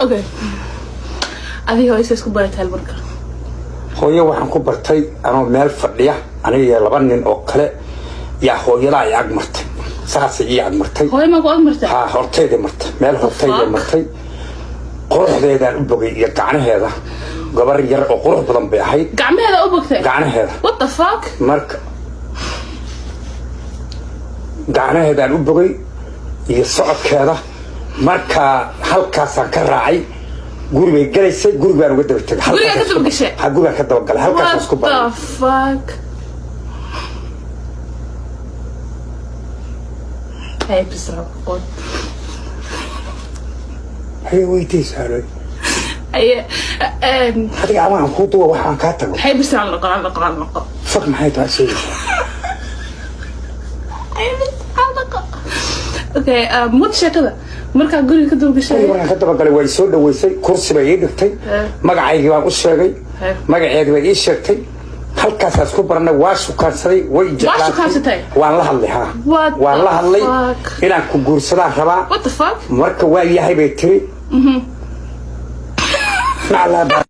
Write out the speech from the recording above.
Okay, adiga hooysa isku barataan marka? Hooyo waxaan ku bartay anoo meel fadhiya, aniga iyo laba nin oo kale yaa. Hooyadaa i ag martay, saasay ii ag martay. Hooyo maa ku ag martay? Haa, hortayday martay, meel hortayday Fuck? martay. Quruxdeedaan u bogay iyo gacnaheeda. Gabar yar oo qurux badan bay ahayd. Gacmaheeda u bogtay? Gacnaheeda. What the fuck? Marka gacnaheedaan u bogay iyo socodkeeda. Marka halkaasaan ka raacay, guribay galaysay, guri baan uga daba tegay. Gurigaa ka daba gashay? Ha, gurigaan ka dabagalay, halkaasaan What isku the baray. fuck? Hey, bisra qoon. Haye, weydiisaaloy. Aye. Adiga ama aan kuu duwa waxaan kaa tago. Hey, bisra noqo, noqo, noqo. Fuck, maxay tahay sheegaysaa? Hey, bisra noqo. Okay, wad sheekada. Markaa guriga ka daba gashay. Guriga markaan ka dabagalay, way soo dhaweysay, kursi bay ii dhigtay. Magacaygii baan u sheegay. Magaceedii bay ii sheegtay, halkaasaan isku baranay. Waa shukaansaday, way jeclaatay. Shukaansatay? Waan la hadlay, ha. What Waan the la hadlay. fuck? Inaan ku guursadaan rabaa. What the fuck? Marka waa yahay bay tiri. Macalaa.